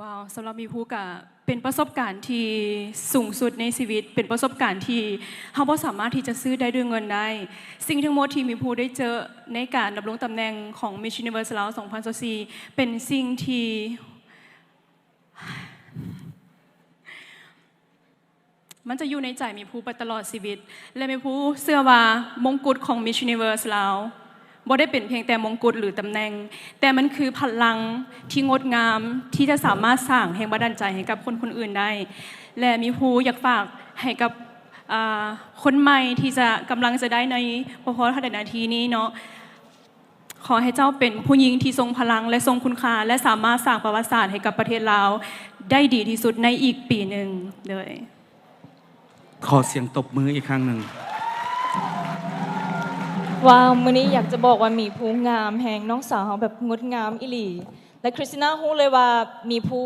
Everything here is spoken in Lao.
ວ້າວ ສຳລັບມີພູກະເປັນປະສົບການທີ່ສູງສຸດໃນຊີວິດ ເປັນປະສົບການທີ່ເຮົາບໍ່ສາມາດທີ່ຈະຊື້ໄດ້ດ້ວຍເງິນໄດ້. ສິ່ງທັງໝົດທີ່ມີພູໄດ້ເຈີໃນການດຳລົງຕຳແໜ່ງຂອງ Miss Universe ລາວ ສອງພັນຊາວສີ່ ເປັນສິ່ງທີ່ ມັນຈະຢູ່ໃນໃຈມີພູໄປຕະຫຼອດຊີວິດ ແລະ ມີພູເຊື່ອວ່າມົງກຸດຂອງ Miss Universe ລາວ ບໍ່ໄດ້ເປັນພຽງແຕ່ມົງກຸດ ຫຼື ຕຳແໜ່ງ, ແຕ່ມັນຄືພະລັງທີ່ງົດງາມ ທີ່ຈະສາມາດສ້າງແຮງບັນດານໃຈໃຫ້ກັບຄົນຄົນອື່ນໄດ້. ແລະ ມີພູຢາກຝາກໃຫ້ກັບ ອາ ຄົນໃໝ່ທີ່ຈະກຳລັງຈະໄດ້ໃນບໍ່ພໍເທົ່າໃດນາທີນີ້ເນາະ, ຂໍໃຫ້ເຈົ້າເປັນຜູ້ຍິງທີ່ຊົງພະລັງ ແລະ ຊົງຄຸນຄ່າ ແລະ ສາມາດສ້າງປະຫວັດສາດໃຫ້ກັບປະເທດລາວໄດ້ດີທີ່ສຸດໃນອີກປີໜຶ່ງເລີຍ. ຂໍສຽງຕົບມືອີກຄັ້ງໜຶ່ງ. ວ້າວ ມື້ນີ້ຢາກຈະບອກວ່າມີພູງາມແຮງ, ນ້ອງສາວເຮົາແບບງົດງາມອີ່ຫຼີ ແລະ ຄຣິສຕິນາຮູ້ເລີຍວ່າມີພູ